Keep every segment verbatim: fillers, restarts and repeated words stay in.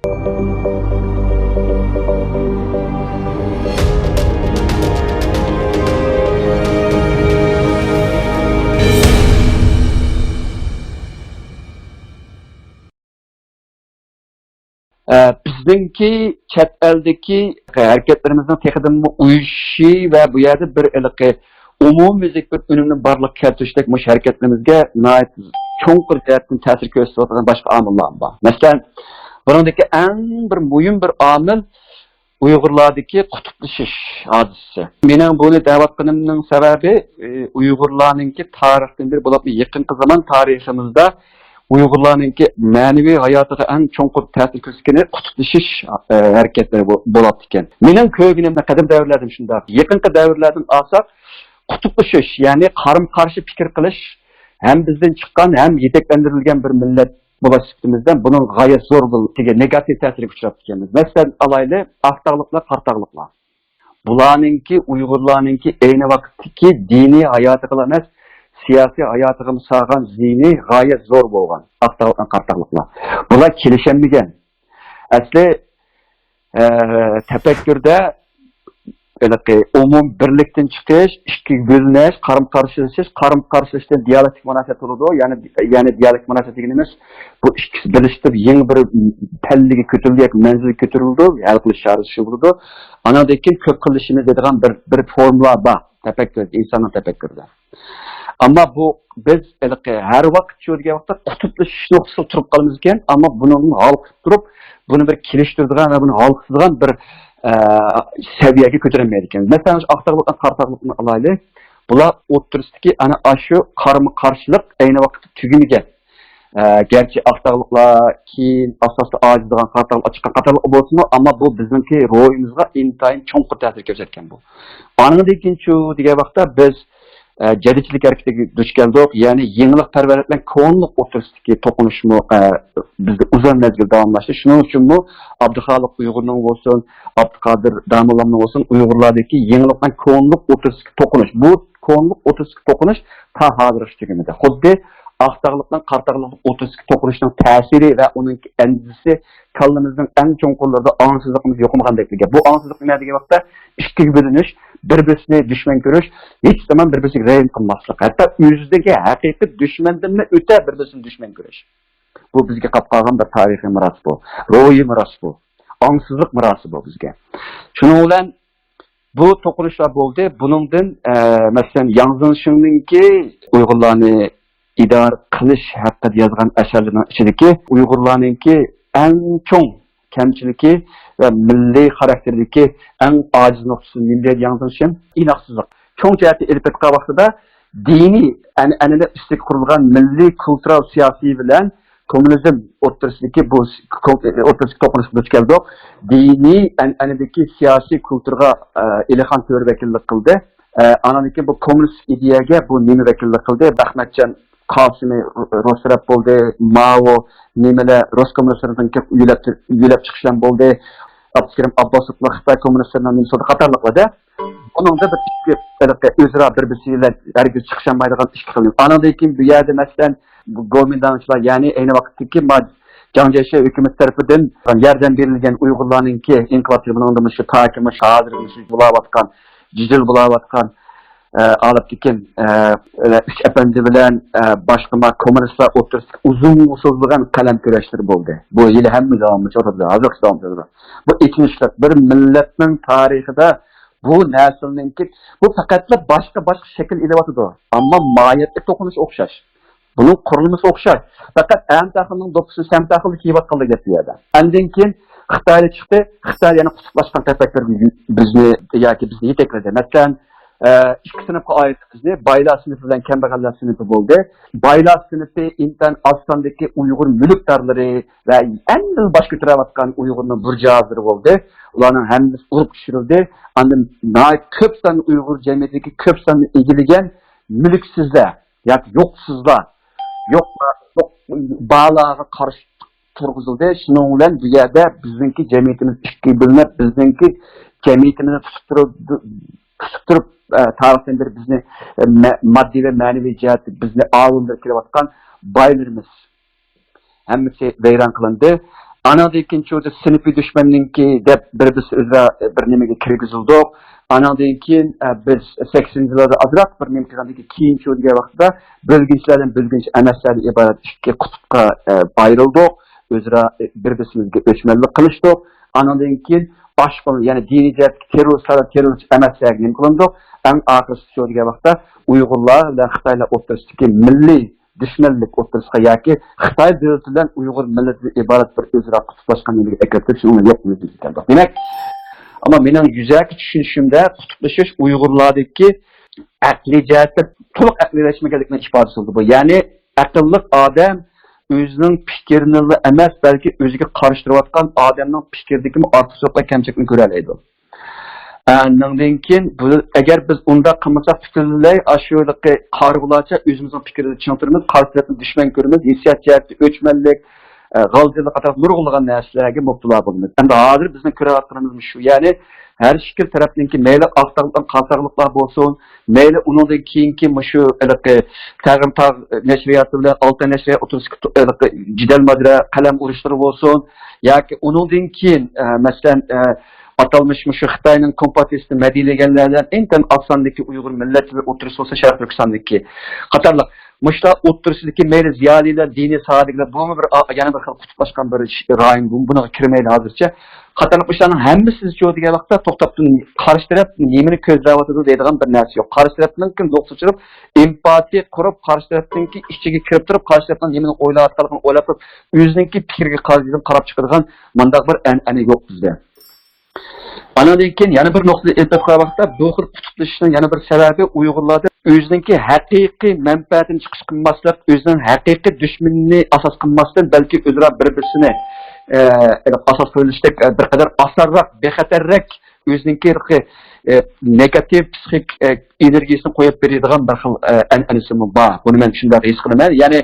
ئە، بىزنىڭكى چەت ئەلدىكى ھەرىكەتلىرىمىزنىڭ تېخىدىنمۇ ئۇيۇشۇشى ۋە بۇ يەردە بىر ھېلىقى ئومۇميۈزلۈك بىر ئۈنۈمنى بارلىققا كەلتۈرۈشتەك مۇشۇ ھەرىكەتلىرىمىزگە ناھايىتى چوڭقۇر جەھەتتىن تەسىر كۆرسىتىۋاتقان باشقا ئامىللارمۇ بار. مەسىلەن، بۇنىڭدىكى ئەڭ بىر مۇھىم بىر ئامىل ئۇيغۇرلاردىكى قۇتۇپلىشىش ھادىسىسى. مېنىڭ بۇنى دەۋاتقىنىمنىڭ سەۋەبى، ئى، ئۇيغۇرلارنىڭكى تارىختىن بېرى، بولۇپمۇ يېقىنقى زامان تارىخىمىزدا ئۇيغۇرلارنىڭكى مەنىۋى ھاياتىغا ئەڭ چوڭقۇر تەسىر كۆرسىتكىنى قۇتۇپلىشىش، ئە، ھەرىكەتلىرى بو-، بولۇپتىكەن. مېنىڭ كۆرگىنىمدە قەدىم دەۋرلەردىمۇ شۇنداق. يېقىنقى دەۋرلەردىن ئالساق، قۇتۇپلىشىش، يەنى قارىمۇ قارشى پىكىر قىلىش ھەم بىزدىن چىققان، ھەم يېتەكلەندۈرۈلگەن بىر مىللەت بولۇش سۈپىتىمىزدە بۇنىڭ غايەت زور بىر نېگاتىپ تەسىرىگە ئۇچراپتىكەنمىز. مەسىلەن ئالايلى، ئاقتاغلىقلار، قاراتاغلىقلار. بۇلارنىڭكى، ئۇيغۇرلارنىڭكى ئەينى ۋاقىتتىكى دىنىي ھاياتىغىلا ئەمەس، سىياسىي ھاياتىغىمۇ سالغان زىيىنى غايەت زور بولغان ئاقتاغلىقلار، قاراتاغلىقلار. بۇلار كېلىشەلمىگەن. ئەسلى، ئە، تەپەككۇردا ھېلىقى ئومۇم بىرلىكتىن چىقىش، ئىككىگە بۆلۈنۈش، قارىمۇ قارشىلىشىش، قارىمۇ قارشىلىشىشتىن دىيالېكتىك مۇناسىۋەت بولىدۇ. يەنى، يەنى دىيالېكتىك مۇناسىۋەت دېگىنىمىز، بۇ ئىككىسى بىرلىشىپ يېڭى بىر پەللىگە كۆتۈرۈلگەن، مەنزىلگە كۆتۈرۈلىدۇ، ھەل قىلىش چارىسى بولىدۇ. ئاناندىن كېيىن كۆپ خىللىشىمىز دەيدىغان بىر، بىر فورمۇلا بار، تەپەككۇر، ئىنساننىڭ تەپەككۇرىدا. ئەمما بۇ، بىز ھېلىقى ھەر ۋاقىت شۇ دېگەن ۋاقىتتا قۇتۇپلىشىش نۇقتىسىدا تۇرۇپ قالىمىزكەن، ئەمما بۇنىڭدىن ھالقىپ تۇرۇپ، بۇنى بىر كېلىشتۈرىدىغان ۋە بۇنى ھالقىتىدىغان بىر، ئە، سەۋىيەگە كۆتۈرەلمەيدىكەن. مەسىلەن، شۇ ئاقتاغلىقنى، قاراتاغلىقنى ئالايلى. بۇلار ئوتتۇرىسىدىكى ئەنە ئاشۇ قارىمۇ قارشىلىق ئەينى ۋاقىتتا تۈگىمىگەن. ئە، گەرچە ئاقتاغلىقلار كېيىن ئاستا-ئاستا ئاجىزلىغان قاراتاغلىقلار چىققان قاتارلىقلار بولسىمۇ، ئەمما بۇ بىزنىڭكى روھىمىزغا ئىنتايىن چوڭقۇر تەسىر كۆرسەتكەن بۇ. ئانىڭدىن كېيىن شۇ دېگەن ۋاقىتتا بىز، ئە، جەدىدچىلىك ھەرىكىتىگە دۇچ كەلدۇق. يەنى يېڭىلىقپەرۋەرلىك بىلەن كونىلىق ئوتتۇرىسىدىكى توقۇنۇشمۇ، ئە، بىزدە ئۇزۇن مەزگىل داۋاملاشتى. شۇنىڭ ئۈچۈنمۇ ئابدۇخالىق ئۇيغۇرنىڭ بولسۇن، ئابدۇقادىر داموللامنىڭ بولسۇن، ئۇيغۇرلاردىكى يېڭىلىق بىلەن كونىلىق ئوتتۇرىسىدىكى توقۇنۇش. بۇ كونىلىق ئوتتۇرىسىدىكى توقۇنۇش تا ھازىرغىچە تۈگىمىدى. خۇددى ئاقتاغلىق بىلەن قاراتاغلىق ئوتتۇرىسىدىكى توقۇنۇشنىڭ تەسىرى ۋە ئۇنىڭ ئەندىزىسى كاللىمىزنىڭ ئەڭ چوڭقۇرلىرىدا ئاڭسىزلىقىمىز يوقىمىغاندەك گەپ. بۇ ئاڭسىزلىق نېمە دېگەن ۋاقىتتا، ئىككىگە بۆلۈنۈش، بىر-بىرسىنى دۈشمەن كۆرۈش، ھېچ زامان بىر-بىرسىگە رەھىم قىلماسلىق. ھەتتا ئۆزىدىكى ھەقىقىي دۈشمەندىنمۇ ئۆتە بىر-بىرسىنى دۈشمەن كۆرۈش. بۇ بىزگە قاپ قالغان بىر تارىخىي مىراس بۇ. روھىي مىراس بۇ. ئاڭسىزلىق مىراسى بۇ بىزگە. شۇنىڭ بىلەن بۇ توقۇنۇشلار بولدى. بۇنىڭدىن، ئە، مەسىلەن، ياڭ زېڭشىڭنىڭكى ئۇيغۇرلارنى ئىدارە قىلىش ھەققىدە يازغان ئەسەرلىرىنىڭ ئىچىدىكى ئۇيغۇرلارنىڭكى ئەڭ چوڭ كەمچىلىكى ۋە مىللىي خاراكتېردىكى ئەڭ ئاجىز نۇقتىسى نېمە دەيدۇ ياڭ زېڭشىڭ؟ ئىناقسىزلىق. چوڭ جەھەتتە ئېلىپ ئېيتقان ۋاقتىدا دىنىي ئەنئەنىلەر ئۈستىگە قۇرۇلغان مىللىي كۇلتۇرا سىياسىي بىلەن كوممۇنىزم ئوتتۇرىسىدىكى بۇ س-، كو-، ئوتتۇرىسىدىكى توقۇنۇشقا دۇچ كەلدۇق. دىنىي ئەنئەنىدىكى سىياسىي كۇلتۇرغا، ئە، ئېلىخان تۆرە ۋەكىللىك قىلدى. ئە، ئانان كېيىن بۇ كوممۇنىست ئىدىيەگە بۇ نېمە ۋەكىللىك قىلدى؟ ئەخمەتجان قاسىمى، رۇ-، رۇسرەپ بولدى، مائو، نېمىلەر، رۇس كوممۇنىستلىرىنىڭكى يۆلەپ، يۆلەپ چىقىشلار بولدى. ئابدۇكېرىم ئابباسوفلار خىتاي كوممۇنىستلىرىنىڭ نېمىسى قاتارلىقلاردا. بۇنىڭدا بىر ئىككى ئىرقى ئۆزئارا بىر-بىرسى بىلەن ھەرگىز چىقىشالمايدىغان ئىككى خىل. ئانىڭدىن كېيىن بۇ يەردە، مەسىلەن، بۇ گومىنداڭچىلار، يەنى ئەينى ۋاقىتتىكى ما-، جاڭ جيەشى ھۆكۈمىتى تەرىپىدىن ياردەم بېرىلگەن ئۇيغۇرلارنىڭكى ئىنقىلابچىلىرىنىڭ مۇشۇ تاكى مۇشۇ ھازىر مۇشۇ بولاۋاتقان، جېدەل بولاۋاتقان، ئە، ئالىپتىكىن، ئە، ئۈچ ئەپەندى بىلەن، ئە، باشقا ما-، كوممۇنىستلار ئوتتۇرىسىدىكى ئۇزۇنغا سوزۇلغان قەلەم كۈرەشلىرى بولدى. بۇ ھېلى ھەممە داۋاملىشىۋاتىدۇ، ھازىرغىچە داۋام قىلىدۇ. بۇ ئېچىنىشلىق. بىر مىللەتنىڭ تارىخىدا بۇ نەسىلنىڭكى، بۇ پەقەتلا باشقا-باشقا شەكىل ئېلىۋاتىدۇ. ئەمما ماھىيەتلىك توقۇنۇش ئوخشاش. بۇنىڭ قۇرۇلمىسى ئوخشاش. پەقەت ئەمتەخىلنىڭ دوپپىسىنى سەمتەخىل كىيىۋاتقانلا گەپ بۇ يەردە. ئاندىن كېيىن خىتايلار چىقتى. خىتاي يەنە قۇتۇپلاشقان تەپەككۇر بىزنى ياكى بىزنى يېتەكلىدى. مەسىلەن، ئە، ئىككى سىنىپقا ئايرىدى بىزنى. بايلار سىنىپى بىلەن كەمبەغەللەر سىنىپى بولدى. بايلار سىنىپى ئىنتايىن ئاز ساندىكى ئۇيغۇر مۈلۈكدارلىرى ۋە ئەڭ باش كۆتۈرۈۋاتقان ئۇيغۇرنىڭ بۇرجۇئازلىرى بولدى. ئۇلارنىڭ ھەممىسى ئۇرۇپ چۈشۈرۈلدى. ئاندىن ناھايىتى كۆپ ساندا ئۇيغۇر جەمئىيىتىدىكى كۆپ ساننى ئىگىلىگەن مۈلۈكسىزلەر ياكى يوقسۇزلار، يوقلار، يوق، بارلارغا قارشى تۇرغۇزۇلدى. شۇنىڭ بىلەن بۇ يەردە بىزنىڭكى جەمئىيىتىمىز ئىككىگە بۆلۈنۈپ، بىزنىڭكى جەمئىيىتىمىزنى تۇتۇپ تۇرۇپ، تۇتۇپ تۇرۇپ، ئە، تارىختىن بېرى بىزنى، ئە، مە-، ماددىي ۋە مەنىۋى جەھەتتە بىزنى ئاۋۇندۇرۇپ كېلىۋاتقان بايلىرىمىز ھەممىسى ۋەيران قىلىندى. ئاناندىن كېيىن شۇ سىنىپىي دۈشمەننىڭكى دەپ بىر بىز ئۆزرا بىر نېمىگە كىرگۈزۈلدۇق. ئاناندىن كېيىن، ئە، بىز سەكسىنىنچى يىللاردا ئازراق بىر نېمە قىلغاندىن كېيىن، كېيىن شۇ دېگەن ۋاقىتتا بۆلگۈنچىلەردىن بۆلگۈنچى ئەمەسلەردىن ئىبارەت ئىككى قۇتۇپقا، ئە، ئايرىلدۇق. ئۆزرا، ئە، بىر-بىرسىمىزگە ئۆچمەنلىك قىلىشتۇق. ئاناندىن كېيىن باشقا، يەنى دىنىي جەھەتتىكى تېررورلۇقلار، تېررورلۇق ئەمەسلەرگە نېمە قىلىندۇق. ئەڭ ئاخىرسى شۇ دېگەن ۋاقىتتا ئۇيغۇرلار بىلەن خىتايلار ئوتتۇرىسىدىكى مىللىي دۈشمەنلىك ئوتتۇرىسىغا ياكى خىتاي دۆلىتى بىلەن ئۇيغۇر مىللىتىدىن ئىبارەت بىر ئۆزئارا قۇتۇپلاشقان نېمىگە ئەكىلىپ، شۇنىڭ يوق يۈزىگە كەلدۇق. دېمەك، ئەمما مېنىڭ يۈزەكى چۈشىنىشىمدە قۇتۇپلىشىش ئۇيغۇرلاردىكى ئەقلىي جەھەتتە تولۇق ئەقلىيلەشمىگەنلىكنىڭ ئىپادىسى بولىدۇ بۇ. يەنى ئەقىللىق ئادەم ئۆزىنىڭ پىكرىنىلا ئەمەس، بەلكى ئۆزىگە قارشى تۇرۇۋاتقان ئادەمنىڭ پىكرىدىكىمۇ ئارتۇقچىلىق ۋە كەمچىلىكنى كۆرەلەيدۇ. ئاندىن كېيىن بۇ، ئەگەر بىز ئۇنداق قىلمىساق، پۈتۈنلەي ئاشۇ قارىغۇلارچە ئۆزىمىزنىڭ پىكرىدە چىڭ تۇرىمىز، قارشى تەرەپنى دۈشمەن كۆرىمىز، ھېسسىيات جەھەتتە ئۆچمەنلىك، ئە، غالجىرلىق قاتارلىق نۇرغۇنلىغان نەرسىلەرگە مۇپتىلا بولىمىز. ئەمدى ھازىر بىزنىڭ كۆرۈۋاتقىنىمىز شۇ، يەنى ھەر ئىككىلا تەرەپنىڭكى مەيلى ئاق تاغلىق، قارا تاغلىقلار بولسۇن، مەيلى ئۇنىڭدىن كېيىنكى مۇشۇ ھېلىقى تەغىم تاغ نەشرىياتى بىلەن ئالتە نەشرىيات ئوتتۇرىسىدىكى تو-، ھېلىقى جېدەل ماجىرا، قەلەم ئۇرۇشلىرى بولسۇن، ياكى ئۇنىڭدىن كېيىن، ئە، مەسىلەن، ئە، ئاتالمىش مۇشۇ خىتاينىڭ كومپارتىيىسىدىن مەدھىيەلەنگەنلەر بىلەن ئىنتايىن ئاز ساندىكى ئۇيغۇر مىللەتچىلىرى ئوتتۇرىسى بولسا شەرقىي تۈركىستاندىكى قاتارلىق مۇشۇلار ئوتتۇرىسىدىكى مەيلى زىيالىيلار، دىنىي ساھەدىكىلەر، بۇمۇ بىر ئا-، يەنە بىر خىل قۇتۇپلاشقان بىر ش-، رايون. بۇ، بۇنىڭغا كىرمەيلى ھازىرچە. قاتارلىق ئىشلارنىڭ ھەممىسى شۇ دېگەن ۋاقىتتا توختاپ تۇرۇپ، قارشى تەرەپ نېمىنى كۆزلەۋاتىدۇ دەيدىغان بىر نەرسە يوق. قارشى تەرەپنىڭكى نۇقتا چۈشۈرۈپ، ئېمپاتىيە قۇرۇپ، قارشى تەرەپنىڭكى ئىچىگە كىرىپ تۇرۇپ، قارشى تەرەپنىڭ نېمىنى ئويلاۋاتقانلىقىنى ئويلاپ تۇرۇپ، ئۆزىنىڭكى پىكرىگە قاراپ چىقىدىغان مۇنداق بىر ئەنئەنە يوق بىزدە. ئاناندىن كېيىن يەنە بىر نۇقتىنى ئېلىپ ئۆتكەن ۋاقىتتا، بۇ خىل قۇتۇپلىشىشنىڭ يەنە بىر سەۋەبى ئۇيغۇرلاردا ئۆزىنىڭكى ھەقىقىي مەنپەئەتىنى چىقىش قىلماسلىق، ئۆزىنىڭ ھەقىقىي دۈشمىنىنى ئاساس قىلماستىن، بەلكى ئۆزئارا بىر-بىرسىنى، ئە، ئاساس قىلىۋېلىشتەك، ئە، بىر قەدەر ئاسانراق، بىخەتەررەك ئۆزىنىڭكى، ئە، نېگاتىپ پسىخىك، ئە، ئېنېرگىيىسىنى قويۇپ بېرىدىغان بىر خىل، ئە، ئەنئەنىسىمۇ بار. بۇنى مەن شۇنداق ھېس قىلىمەن. يەنى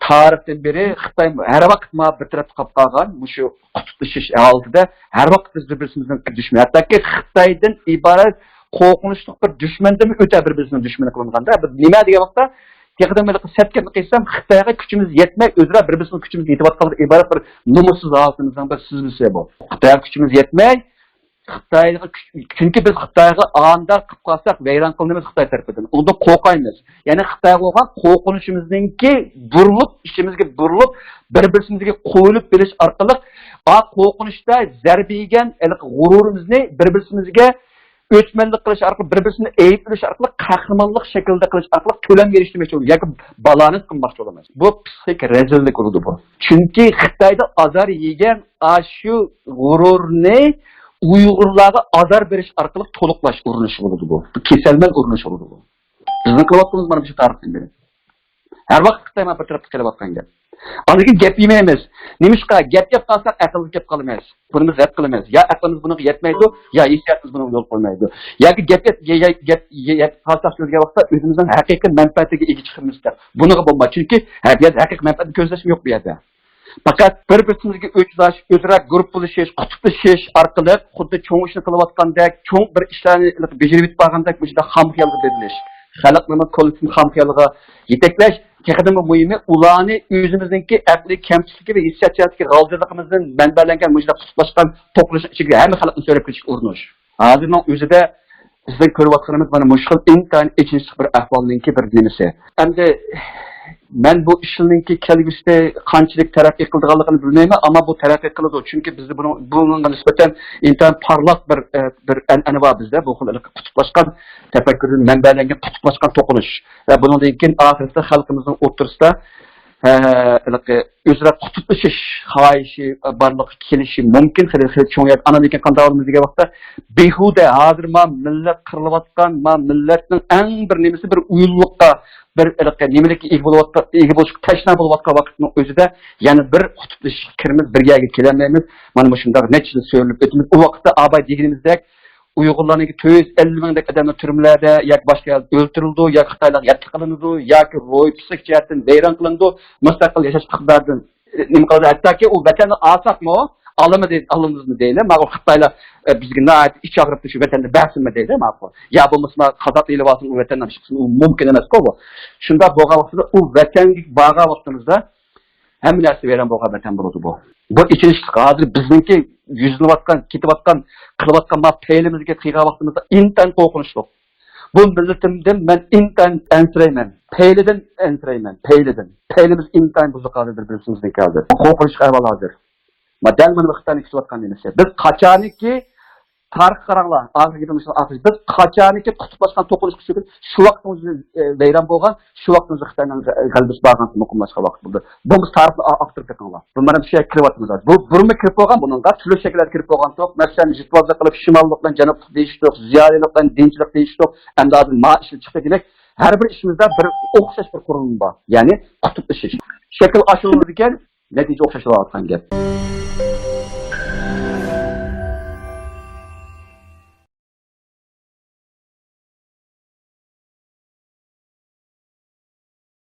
تارىختىن بېرى خىتاي ھەر ۋاقىت مانا بىر تەرەپتە قاپ قالغان مۇشۇ قۇتۇپلىشىش ھالىتىدە ھەر ۋاقىت بىز بىر-بىرىمىزنىڭ دۈشمىنى. ھەتتاكى خىتايدىن ئىبارەت قورقۇنچلۇق بىر دۈشمەندىنمۇ ئۆتە بىر-بىرىمىزنىڭ دۈشمىنى قىلىنغاندا، بىز نېمە دېگەن ۋاقىتتا تېخىدىن بېرى سەپكەننى قىلسام، خىتايغا كۈچىمىز يەتمەي، ئۆزئارا بىر-بىرىمىزنىڭ كۈچىمىزنى يېتىۋاتقانلىقى ئىبارەت بىر نومۇسسىز ھالىتىمىزنىڭ بىر سىزمىسى بۇ. خىتايغا كۈچىمىز يەتمەي، خىتايغا كۈچ-، چۈنكى بىز خىتايغا ئانداق قىلىپ قالساق، ۋەيران قىلىنىمىز خىتاي تەرىپىدىن. ئۇنىڭدىن قورقايمىز. يەنى خىتايغا بولغان قورقۇنچىمىزنىڭكى بۇرۇلۇپ، ئىچىمىزگە بۇرۇلۇپ، بىر-بىرىمىزگە قويۇلۇپ بېرىش ئارقىلىق، ئا، قورقۇنچتا زەربە يېگەن ھېلىقى غۇرۇرىمىزنى بىر-بىرىمىزگە ئۆچمەنلىك قىلىش ئارقىلىق، بىر-بىرسىنى ئەيىبلىش ئارقىلىق، قەھرىمانلىق شەكلىدە قىلىش ئارقىلىق تۆلەم بېرىشتىن ياكى بالانس قىلماقچى بولىمىز. بۇ پسىخىك رەزىللىك بولىدۇ بۇ. چۈنكى خىتايدا ئازار يېگەن ئاشۇ غۇرۇرنى ئۇيغۇرلارغا ئازار بېرىش ئارقىلىق تولۇقلاش ئۇرۇنۇشى بولىدۇ بۇ. بۇ كېسەلمەن ئۇرۇنۇشى بولىدۇ بۇ. بىزنىڭ قىلىۋاتقىنىمىز مانا مۇشۇ تارىختىن بېرى. ھەر ۋاقىت خىتاي مانا بىر تەرەپتە قېلىۋاتقان گەپ. ئاندىن كېيىن گەپ يېمەيمىز. نېمىشقا؟ گەپ يەپ قالساق ئەقىلگە گەپ قالىمىز. بۇنى بىز رەت قىلىمىز. يا ئەقلىمىز بۇنىڭغا يەتمەيدۇ، يا ھېسسىياتىمىز بۇنىڭغا يول قويمايدۇ. ياكى گەپ يەپ، يە-، يە-، گەپ يە-، يەپ قالساق سۆزگە ۋاقىتتا ئۆزىمىزنىڭ ھەقىقىي مەنپەئەتىگە ئىگە چىقىمىز دەپ. بۇنىڭغا بولمايدۇ. چۈنكى ھە، بۇ يەردە ھەقىقىي مەنپەئەتنى كۆزلەشمۇ يوق بۇ يەردە. پەقەت بىر-بىرىمىزگە ئۆچ ئۆزئارا گۇرۇپپىلىشىش، قۇتۇپلىشىش ئارقىلىق خۇددى چوڭ ئىشنى قىلىۋاتقاندەك، چوڭ بىر ئىشلارنى بېجىرىۋېتىپ بارغاندەك مۇشۇنداق خام خىيالغا بېرىلىش، خەلقنىمۇ كوللېكتىپ خام خىيالغا يېتەكلەش، تېخىدىنمۇ مۇھىمى ئۇلارنى ئۆزىمىزنىڭكى ئەقلىي كەمچىلىكى ۋە ھېسسىيات جەھەتتىكى غالجىرلىقىمىزدىن مەنبەلەنگەن مۇشۇنداق قۇتۇپلاشقان توقۇنۇشنىڭ ئىچىگە ھەممە خەلقنى سۆرەپ كېتىشكە ئۇرۇنۇش. ھازىرنىڭ ئۆزىدە بىزنىڭ كۆرۈۋاتقىنىمىز مانا مۇشۇ خىل ئىنتايىن ئېچىنىشلىق بىر ئەھۋالنىڭكى بىر نېمىسى. ئەمدى مەن بۇ ئىشنىڭكى كەلگۈسىدە قانچىلىك تەرەققىي قىلىدىغانلىقىنى بىلمەيمەن، ئەمما بۇ تەرەققىي قىلىدۇ. چۈنكى بىزدە بۇنىڭ، بۇنىڭغا نىسبەتەن ئىنتايىن پارلاق بىر، ئە، بىر ئەنئەنە بار بىزدە. بۇ خىل قۇتۇپلاشقان تەپەككۇردىن مەنبەلەنگەن قۇتۇپلاشقان توقۇنۇش. ۋە بۇنىڭدىن كېيىن ئاخىرىدا خەلقىمىزنىڭ ئوتتۇرىسىدا، ئە، ھېلىقى ئۆزئارا قۇتۇپلىشىش خاھىشى بارلىققا كېلىشى مۇمكىن. خېلى، خېلى چوڭ يەردە. ئاندىن كېيىن قانداق بولىمىز دېگەن ۋاقىتتا، بىھۇدە ھازىر ما مىللەت قىرىلىۋاتقان، ما مىللەتنىڭ ئەڭ بىر نېمىسى بىر ئۇيۇللۇققا، بىر ھېلىقى نېمىلىككە ئىگە بولۇۋاتقان، ئىگە بولۇشقا تەشنا بولۇۋاتقان ۋاقىتنىڭ ئۆزىدە يەنە بىر قۇتۇپلىشىشقا كىرىمىز، بىر يەرگە كېلەلمەيمىز. مانا مۇشۇنداق نەچچە يىل سۆرىلىپ ئۆتىمىز. ئۇ ۋاقىتتا ئاباي دېگىنىمىزدەك، ئۇيغۇرلارنىڭكى تۆت يۈز ئەللىك مىڭدەك ئادەمنى تۈرمىلەردە ياكى باشقا يەردە ئۆلتۈرۈلىدۇ، ياكى خىتايلارغا يەتكە قىلىنىدۇ، ياكى روھىي پسىخىك جەھەتتىن ۋەيران قىلىنىدۇ، مۇستەقىل ياشاش ئىقتىدارىدىن، ئە، نېمە قىلىدۇ؟ ھەتتاكى ئۇ ۋەتەننى ئالساقمۇ، ئالىمىز، ئالىمىزمۇ دەيلى، مانا خىتايلار، ئە، بىزگە ناھايىتى ئىچ ئاغرىتىپ شۇ ۋەتەننى بەرسۇنمۇ دەيلى، ماقۇل. يا بولمىسا قازاق ئېلىۋالسۇن ئۇ ۋەتەننى، ئۇ مۇمكىن ئەمەسكۇ بۇ. شۇنداق بولغان ۋاقتىدا ئۇ ۋەتەنگە بارغان ۋاقتىمىزدا، ھەممە نەرسە ۋەيران بولغان ۋەتەن بولىدۇ بۇ. بۇ ئېچىنىشلىق. ھازىر بىزنىڭكى يۈزلىنىۋاتقان، كېتىۋاتقان، قىلىۋاتقان ما پەيلىمىزگە قىلغان ۋاقتىمىزدا ئىنتايىن قورقۇنچلۇق. بۇ مىللىتىمدىن مەن ئىنتايىن ئەنسىرەيمەن. پەيلىدىن ئەنسىرەيمەن. پەيلىدىن. پەيلىمىز ئىنتايىن بۇزۇق ھازىر، بىر-، بىرسىمىزنىڭكى ھازىر. قورقۇنچلۇق ئەھۋال ھازىر. ما دەل مانا خىتاينىڭ كېتىۋاتقان نېمىسى. بىز قاچانكى، تارىخقا قاراڭلار، ئاخىرقى گېپىمىز ئاخىرى. بىز قاچانكى قۇتۇپلاشقان توقۇنۇشقا چۈشۈپ، شۇ ۋاقىتنىڭ ئۆزىدە، ئە، ۋەيران بولغان، شۇ ۋاقىتنىڭ ئۆزىدە خىتاينىڭ غەلىبىسى بارغان مۇقىملاشقان ۋاقىت بولدى. بۇ بىز تارىخنى ئا-، ئاختۇرۇپ بېقىڭلار. بۇ مانا شۇ يەرگە كىرىۋاتىمىز ھازىر. بۇ بۇرۇنمۇ كىرىپ بولغان، بۇنىڭغا تۈرلۈك شەكىللەردە كىرىپ بولغان توك. مەسىلەن، ھېسابلىق قىلىپ شىماللىق بىلەن جەنۇبلۇق دېيىشتۇق، زىيالىيلىق بىلەن دىنچىلىق دېيىشتۇق. ئەمدى ھازىر ما ئىشنى چىقتى دېمەك، ھەر بىر ئىشىمىزدا بىر ئوخشاش بىر قۇرۇلما بار. يەنى قۇتۇپلىشىش. شەكىل ئاشۇرۇلىدىكەن، نەتىجە ئوخشاش بولۇۋاتقان گەپ.